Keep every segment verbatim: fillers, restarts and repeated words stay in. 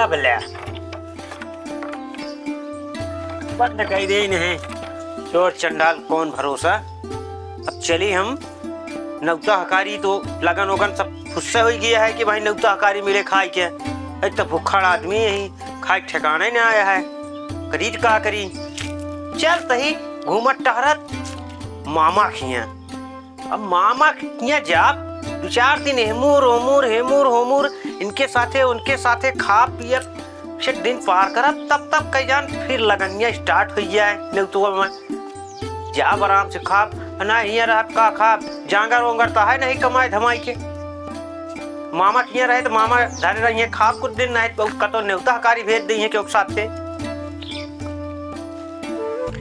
अब ले। बंद कइ देइ इन्हें। चोर चंडाल कौन भरोसा। अब चली हम नौता हकारी तो लगन ओगन सब फुस्से होइ गया है कि भाई नौता हकारी मिले खाइ के। एक तो भुक्खड़ आदमी ही, खाइ के ठिकाना ही ना आया है, करी त का करी। चल तही घूमत टहरत मामा खिया। अब मामा खिया जाब, दो चार दिन हेमूर होमूर, हेमूर होमूर, इनके साथे उनके साथे खा पियत से दिन पार करब, तब तक कइ जान फिर लगनिया start होइ जाए नेउतवा में। जाब आराम से खाब, ना हियाँ रहब का खाब, जांगर ओंगर त है नहीं कमाई धमाई के। मामा किया रहे त मामा धरे रहिए खाब कुछ दिन, नहीं तो कतो नेउता हकारी भेज दइहे के ओक साथे।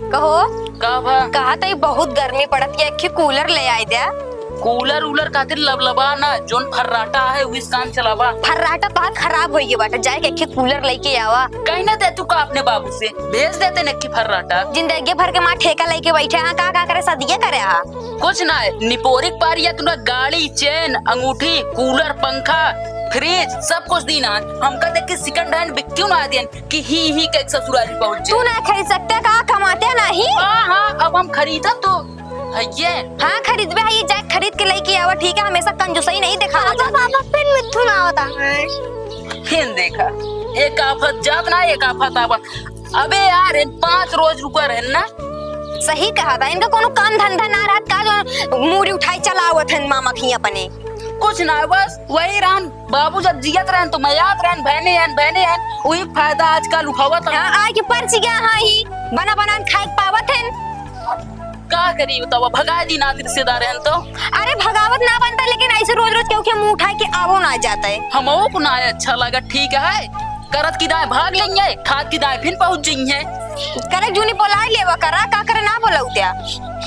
कहो, का भा? कहा त ई बहुत गर्मी पड़त है, एक ठे कूलर ले आइ द्या। कूलर उलर खातिर लबलबा ना, जोन फर्राटा है, उही से काम चलावा। फर्राटा बहुत खराब होइ गया बाटे, जाए के एक ठे कूलर लइके आवा। कहि ना देतू का अपने बाबू से, भेज देते न एक ठे फर्राटा। जिंदगी भर के माँ ठेका लइके बैठे हैं, का, का करे, सदिये करे हा। कुछ ना है, निपोरिक पारिया तुना गाड़ी, चेन, अंगूठी, कूलर, पंखा, फ्रिज, सब कुछ दीन है। हमका देख के second hand बिक्कियो ना दियन कि ही, ही के ससुरारी पहुंचे। तू ना खरीद सकते का, कमाते नहीं? हाँ, हाँ, अब हम खरीदब तो हइये। हाँ, खरीदबे हइये, जाए खरीद के लइके आवा, ठीक है? हमेशा कंजूसई नहीं दिखावा पापा, जाता। पापा, फिर मिथुन आवता है। फिर देखा, एक आफत जात ना, एक आफत आवत। अबे यार, इन पाँच रोज रुका रहन ना। सही कहा था, इनका कोनो काम धंधा ना रहत का, जो मूड़ी उठाई चलावत हन मामा खिया अपने। कुछ ना, बस वही रहन, बाबू जब जियत रहन तो मयात रहन, बहने हन, बहने हन, वही फायदा आजकल उठावत हन। हाँ, आए के परच गया, हाँ ही, बना बनान खाए के पावत हन। का करी बतावा, भगाए दी ना रिश्तेदार हैं तो। अरे भगावत ना बनता, लेकिन ऐसे रोज रोज केहू के मुंह उठाए के आवो ना जाता है। हमहू को ना अच्छा लगा, ठीक है, करत की दाएं भाग लेंगे, खात की दाएं फिर पहुंच जाइए। करक जूनी बोलाए लेवा करा, का करे ना बोलाऊ त्या।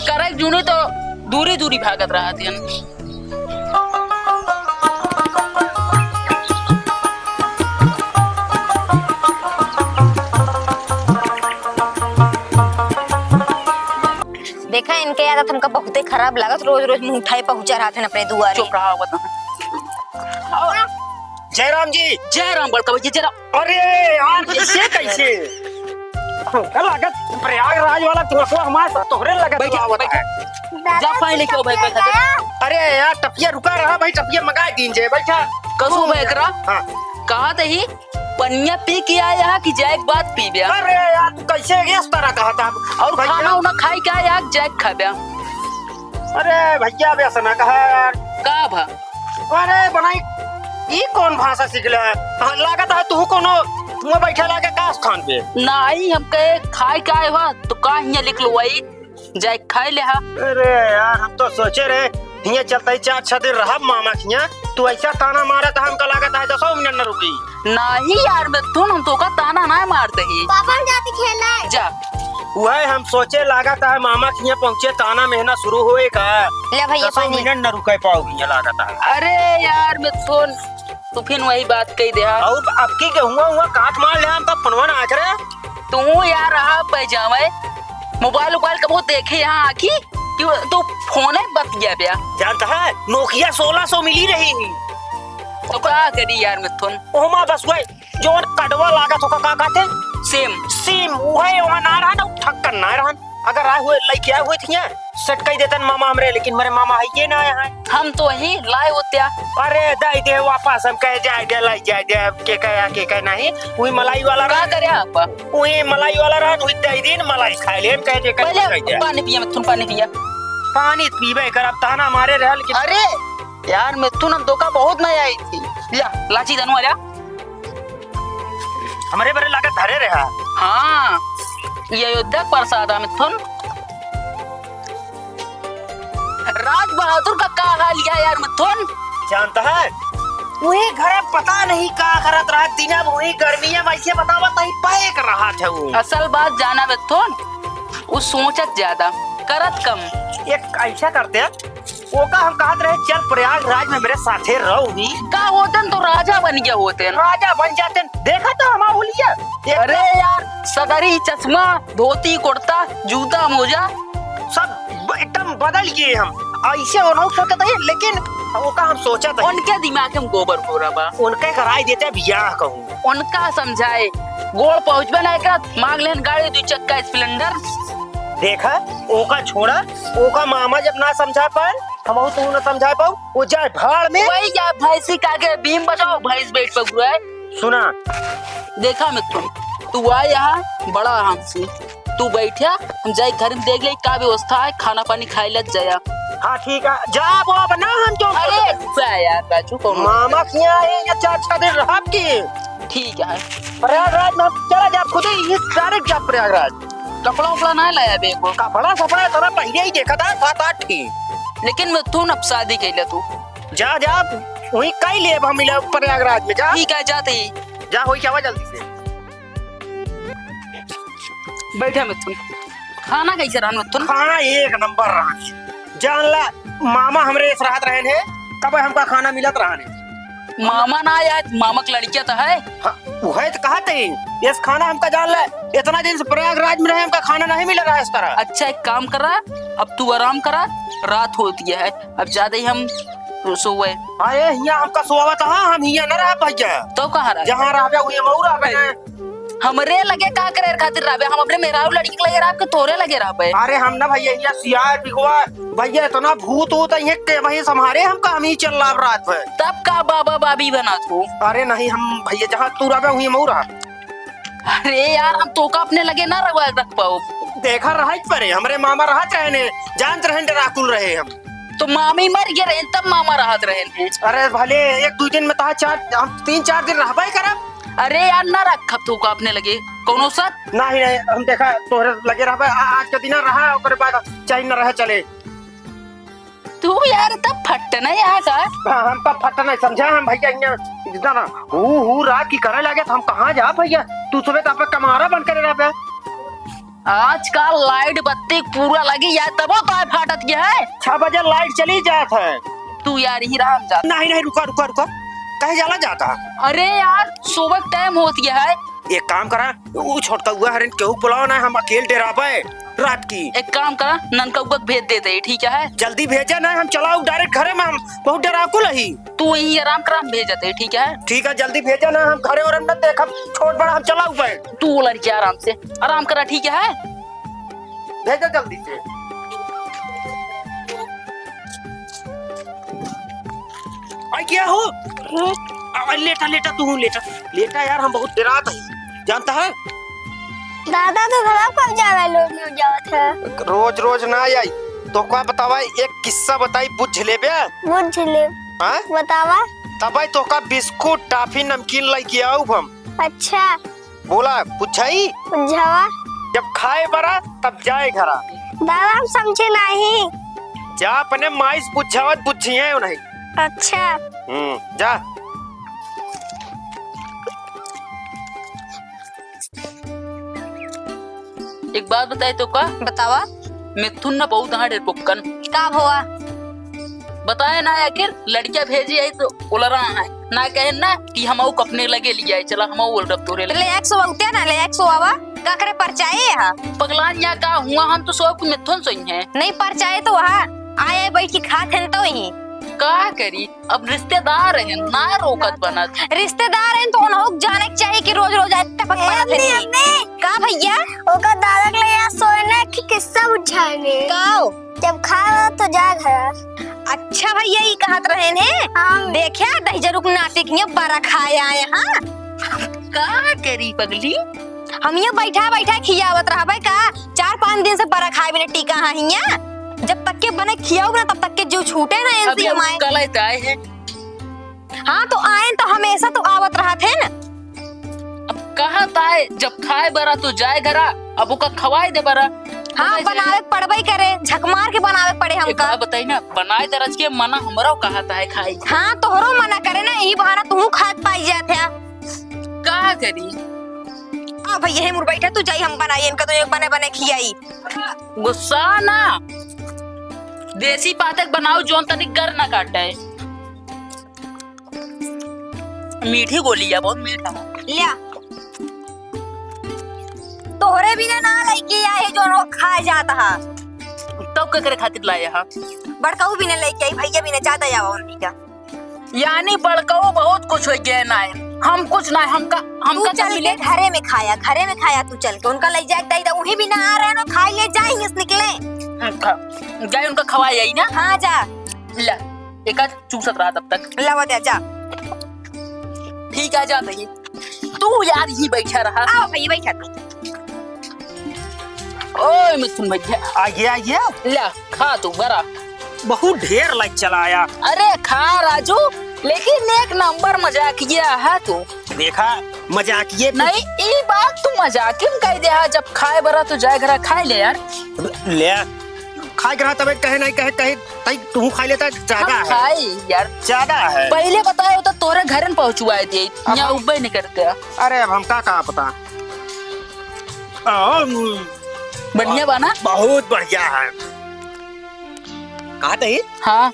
करक जूनी तो दूरी दूरी भागत रहत हन। देखा, इनके आदत हमका बहुते खराब लागत, रोज रोज मुंह उठाए पहुंचा रहत हन अपने दुआरे। चुप रहा, बता। जय राम जी। जय राम बड़का भैया, जय राम। अरे यार, ऐसे कैसे? हमका लागत प्रयागराज वाला टोटवा हमारे सब तोहरे लगत बैठे, बा, बैठे। बता। जा पानी लेके आओ भाई, बैठा दे। अरे यार, टपिया रुका रहा भाई, टपिया मंगा दीन जे, बैठा। कसू भाई एकरा? हाँ। कहा त ही, पनिया पी के आया है कि जाए के बाद पीबे? अरे यार, तू कैसे इस तरह कहा था? और भैया। खाना उना खाए के आया है कि जाए के खाबे? अरे भैया, अब ऐसा ना कहा यार। का भा? अरे बनाई, ई कौन भाषा सीख ले है? हाँ, लागत है तू कोनो, तू बैठे लागे का स्थान पे? नाहीं, हम कहे खाए के आए हो, तो का हियाँ लिख लो वही, जाए खाए ले हा। अरे यार, हम तो सोचे रहे, हियाँ चलते ही चार छह दिन रहब मामा खियाँ, तू ऐसा ताना मारा था, हमका लागत है दसों मिनट न रुकी। नाहीं यार मिथुन, हम तोका ताना ना मारते ही। पापा, हम जाते खेले। जा। वही हम सोचे लागत है मामा खियाँ पहुँचे ताना मेहना शुरू होए का। ले भैया दसों पानी। मिनट न रुके पाओ भैया लागत है। अरे यार मिथुन, तू फिर वही बात कही दे हा। और अबकी गेहुआ हुआ काट मार ले हम तब फोनवा ना आखिर। तू यार रहा पैजामा, मोबाइल उबाइल कबो देखे यहाँ आखी? क्यों तू फोन है बतिया बया? जानता है नोकिया सोलह सौ मिली रही। तो का करी यार मिथुन? ओमा बस वही जोन कड़वा लागत होका का कहते? सिम। सिम, उहे वहाँ ना रहन, ठक्कन ना रहन। अगर आए हुए, लइके आए हुए थिया, सेट कही देतन मामा हमरे, लेकिन मेरे मामा है ये ना आया है। हम तो ही लाए होत्या। अरे, दे दे वापस, हम कहे जाए दे, लाई जाए दे, अब के कहे, के कहे नहीं। वही मलाई वाला का रहा। करे आप? वही मलाई वाला रहा, वही दे दिन मलाई खाए ले, हम कहे जे, कहे पहले जाए दे। पानी पिया, मिथुन, पानी पिया। पानी पीबे कर, अब ताना मारे रहा, लेकिन अरे, यार, मिथुन, हम धोखा बहुत मजा आई थी। लिया, लाची धनुआ लिया। हमरे बरे लागत धरे रहा। हाँ, ये अयोध्या के प्रसाद है, मिथुन। राज बहादुर का का हाल है यार, मिथुन? जानता है, वही घर में पता नहीं का करत रहा, दिन अब वही गर्मी में ऐसे बतावत नहीं, पैक रहा था वो। असल बात जाना, मिथुन, वो सोचत ज्यादा, करत कम। एक ऐसा करते हैं, ओका हम कहत रहे, "चल प्रयागराज में मेरे साथे रहो भी।" का होतन तो राजा बन गया होतन। राजा बन जाते। देखा तो हमारा हुलिया। एक अरे यार, सदरी चश्मा, धोती कुर्ता, जूता मोजा। सब ब-, एकदम बदल गए हम। ऐसे उन्हों सोचत है, लेकिन ओका हम सोचत है। उनके दिमाग में गोबर घोरा बा। उनके कराई देते बियाह कहूँ। उनका समझाए, गोड़ पहुँचबे ना एकरा, मांग लेन गाड़ी दू चक्का Splendor। देखा, ओका छोड़ा, ओका मामा जब ना समझा पाए, हमहू तू ना समझा पाऊ, वो जाए भाड़ में। वही जाए भैंसी का आगे बीम बचाओ, भैंस बैठ पगुआ है। सुना। देखा मिथुन, तू आए यहाँ बड़ा आराम से, तू बैठा, हम जाए घर में देख ले का व्यवस्था है, खाना पानी खाए लग जाया। हाँ ठीक है, जा वो अब ना हम जो अरे रुका यार राजू, कौन मामा के यहाँ है या चार छह दिन रह के। ठीक है। प्रयागराज में हम चला जाब खुदे, इस direct जाब प्रयागराज। कपड़ा उपड़ा ना लाया बे को। कपड़ा सपड़ा तोरा पहले ही देखा था, सात आठ ही। लेकिन मिथुन अब शादी कैले तू। जा, जा, वही कई लेब हम इला प्रयागराज में, जा। ठीक है, जाते ही। जा, होई के आवा जल्दी से। बैठा मिथुन। खाना कैसे रहन मिथुन? खाना एक नंबर रहन। जान ला, मामा हमरे इस रहत रहन है, कब हमका खाना मिलत रहन है। मामा ना यार, मामा के लड़किया तो है। हाँ, वही तो कहत ही, इस खाना हमका जान ला, इतना दिन से प्रयागराज में रहे, हमका खाना नहीं मिल रहा है इस तरह। अच्छा, एक काम करा, अब तू आराम करा, रात होती है, अब ज्यादा ही हम सोवे। अरे, हियाँ हमका सोवा तो हाँ, हम हियाँ न रह भैया। तो कहाँ रह? जहाँ रहबे, वहीं मऊ रहबे ना। हमरे लगे का करे खातिर रहबे? हम अपने मेहरारू लड़की के लगे रहब के तोरे लगे रहबे? अरे, हम ना भैया, हियाँ सियार बिगवा, भैया, इतना भूत ऊत है, ये के वही संभारे हमका, हम ही चल रहा रात भर। तब का बाबा बाबी बना तू? अरे नहीं, हम भैया, जहाँ तू रहबे, वहीं मऊ रह। अरे यार, हम तोका अपने लगे ना रखवा, रख पाओ। देखा, रहत परे, हमरे मामा रहत रहने, जानत रहन, डराकुल रहे हम। तो मामी मर गए रहन, तब मामा रहत रहन हैं। अरे भले एक दो दिन में तहा चार, हम तीन चार दिन रहबे करब। अरे यार, ना रखब तोका अपने लगे, कौनो शक? नहीं, नहीं, हम देखा तोहरे लगे रहबे, आ-, आज के दिन रहा, ओकरे बाद चाहे न रहे चले। तू यार तब फट नहीं आया का? हाँ, हम तब फट नहीं समझा, हम भैया इन्हें जितना ना हू हू रात की करे लगे तो हम कहाँ जा भैया? तू सुबह तो आप कमारा बन करे रहबे। आजकल लाइट बत्ती पूरा लगी है, तबो तो फाटत के है। छह बजे लाइट चली जात है। तू यार ही राम जा। नहीं, नहीं, रुका, रुका, रुका। कहे जाला जाता? अरे यार, सुबह टाइम होत गया है। एक काम करा, ऊ छोटका हुआ हरिन केहू बुलाओ ना, हम अकेल डेराबे रात की। एक काम करा, ननका हुआ के भेज देते, ठीक है? जल्दी भेजा ना, हम चलाऊ direct घरे में, हम बहुत डराकुल ही। तू यहीं आराम करा, हम भेजते, ठीक है? ठीक है, जल्दी भेजा ना, हम घरे और न देखब, छोट बड़ा हम चलाऊ पे। तू लड़किया आराम से, आराम करा, ठीक है? भेजा जल्दी से। आई क्या हो? आ, आ, लेटा, लेटा, तू लेटा, लेटा यार, हम बहुत डरात ही, जानता है? दादा तो घर कब जावे, लोग नहीं जावत है। रोज रोज ना आई, तोका बतावा, एक किस्सा बताई, बुझ लेबे। बुझ ले। हाँ? बतावा। तबई तोका बिस्कुट, टाफी, नमकीन लइके आउब हम। अच्छा। बोला, बुझाई? बुझावा। जब खाए बरा, तब जाए घरा। दादा, हम समझे नहीं। जा अपने माई से बुझावत, बुझिए नहीं। अच्छा। हम्म, जा। एक बात बताई तोका? बतावा। मिथुन ना बहुत हाँ ढेर पुक्कन। का भवा? बताए ना, आखिर लड़किया भेजी आई तो उलरा है ना, कहे ना कि हम आऊ अपने लगे लिया है, चला हम आऊ उलरब तोरे लगे। ले एक सौ बहुते ना, ले एक सौ आवा, का करे परचाए है? पगलान या का हुआ, हम तो सब मिथुन सही है। नहीं परचाए तो वहाँ आए बैठ के खात हैं तो ही। का करी? अब रिश्तेदार हैं, ना रोकत बनत। रिश्तेदार हैं तो उन्हों के जाने के चाहिए कि रोज रोज आए टपक ए पड़त अम्मी, हैं। अम्मी। का भैया? ओकर दादा के लिए आज सोए ना कि किस्सा बुझाएंगे। का हो? जब खाए वाला तो जा घर। अच्छा भैया, ई कहत रहे ने? हाँ। देखा, दही जरूर नाती के बरा खाए आए, हाँ? का करी पगली? हम ये बैठा बैठा खियावत रहबे का? चार पाँच दिन से बरा खाए बिना टीका हाँ हिया। जब तक के बने खियाऊ ना, तब तक के जो छूटे ना अभी इनसे हम हमारे। कल आए थे, आए हैं। हाँ, तो आए तो हमेशा तो आवत रहत है ना। अब कहा ताए, जब खाए बरा तो जाए घरा, अब ओका खवाए दे बरा। हाँ, बनावे के पड़बे करे, झक मार के बनावे के पड़े एक हमका। बात बताई ना, बनाए दरज के मना हमरो कहा ताए खाई। हाँ, तोहरो मना करे ना, यही बहाना तू खात पाई जात है। का करी? आ भैया, हे मुर बैठा, तू जाई, हम बनाई, इनका तो एक बने बने खियाई। गुस्सा ना, देसी पातक बनाओ, जोन तनिक गर ना काटे। मीठी गोली है, बहुत मीठा। लिया। तोहरे बिना ना लइके आए, जोन हो खा जात हा। तब केकरे खातिर लाया हा? बड़काऊ भी न लेके आई, भैया भी न, ज्यादा आवा उनकी का। यानी बड़काऊ बहुत कुछ हो गया ना है। हम कुछ ना, हमका, हमका तू चल के घरे में खाया, घरे में खाया तू चल के। उनका ले जाए दे दे, वही भी ना आ रहे ना, खाई ले जाए, यहाँ से निकले। अच्छा, जाए उनका खवाए आई ना। हाँ, जा। ला, एक आध चूसत रहा तब तक। लावा दे, जा। ठीक है, जा दही। तू यार ही बैठा रहा। आओ भैया, बैठा तू। ओए मिथुन भैया। आइए, आइए। ला, खा तू बरा। बहुत ढेर लाइक चलाया। अरे खा राजू, लेकिन एक नंबर मजाकिया है तू। देखा, मजाकिये पे नहीं, ई बात तू मजाकिम कह दे हा, जब खाए बरा तो जाए घरा खाए ले यार। ले, खाए घरा तबे कहे नहीं कहे, कहे तई तू खा लेता, ज्यादा हम है। खाई यार। ज्यादा है। पहले बताए होता तोरे घरन पहुँचवाए दे, अब यहाँ हम उब्बे नहीं करते। अरे अब हमका का पता। आ, हम्म। बढ़िया बा ना? बहुत बढ़िया है। कहा तही? हाँ।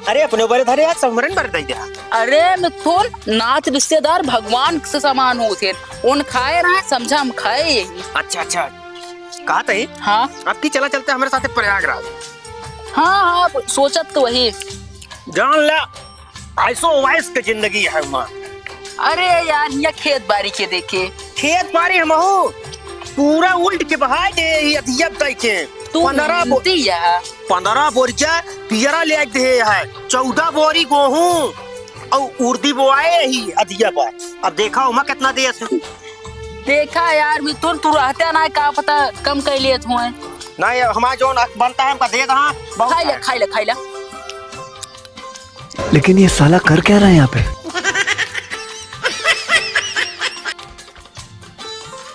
अरे अपने बरे धरे यार, समरन बरे दे दिया। अरे मिथुन, नात रिश्तेदार भगवान से समान होत हैं। उन खाए रहा, समझा हम खाए यही। अच्छा, अच्छा। कहा तही? हाँ। अब की चला चलते हमारे साथ प्रयागराज। हाँ, हाँ, सोचत तो वही। जान ला, ऐसो वाइस के जिंदगी है वहाँ। अरे यार, हियाँ खेत बारी के देखे। खेत बारी हमहू पूरा उल्ट के बहाए दे, ये अदिया तय के। तू पन्द्रह बो-, मेहनती या। पन्द्रह बोरिया पियरा ले आके दे है, चौदह बोरी गोहूँ और उर्दी बोआए ही अदिया बा। अब देखा ओमा कितना देस है। देखा यार मिथुन, तू रहते ना, का पता कम कर लिए हुए। नहीं, हमारा जौन हक बनता है, हमका दे दहा, बहुत खाई ले, है। खाई ले, खाई ले। लेकिन ये साला कर क्या रहा है यहाँ पे?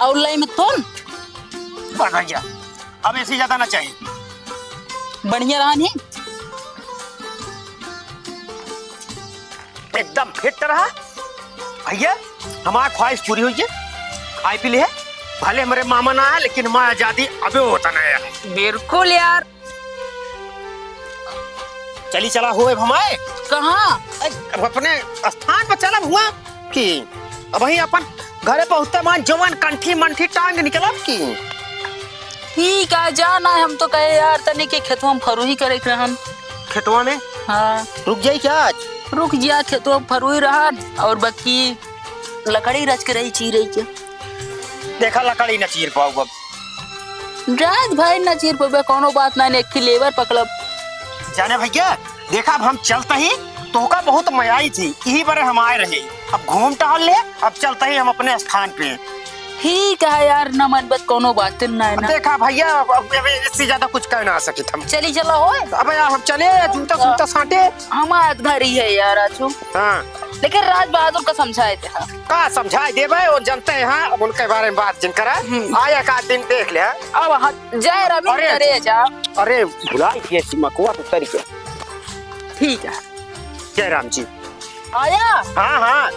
और लाई मिथुन। बस भैया, अब ऐसे ज्यादा ना चाहिए। बढ़िया रहा नहीं? एकदम फिट रहा। भैया, हमार ख्वाहिश पूरी हुई है। खाए पी ले है। भले हमारे मामा ना है, लेकिन हमार आजादी अबे होता ना है। बिल्कुल यार। चली चला हो अब हमारे। कहाँ? अब अपने स्थान पर चलब हुआ कि अब वहीं अपन घरे पहुँचते मान जवान कंठी मंठी टांग निकलब की। ठीक है, जा ना, हम तो कहे यार तनी के खेतवा में फरुही करे के रहन। खेतवा में? हाँ। रुक जाई क्या आज? रुक जा, खेतवा में फरुही रहन और बाकी लकड़ी रच के रही, चीरे के। देखा, लकड़ी न चीर पाऊ अब। रात भर न चीर पाबे, कौनो बात ना, एक लेबर पकड़ब। जाने भैया, देखा, अब हम चलते ही तोहका बहुत मजा आई थी, यही बरे हम आए रहे। अब घूम टहल ले, अब चलते ही हम अपने स्थान पे। ठीक है यार, न मनबत कौनो बात ना है ना। देखा भैया, अब, अब, अब इससे ज्यादा कुछ कह ना सकित हम। चली चला हो। अबे यार, हम चले, जूता सूता साटे। हमार घर ही है यार, आजू। हाँ। लेकिन राज बहादुर का समझाए थे, हाँ। का समझाए देबे, वो जनते हैं, अब उनके बारे में बात जिन करा। हम्म। आया का दिन देख ले, हाँ। अब हाँ, जय रवि अरे। करे जा। अरे, भुला गया सिमकुआ तो तरीके। ठीक है। जय राम जी। आया? हाँ, हाँ।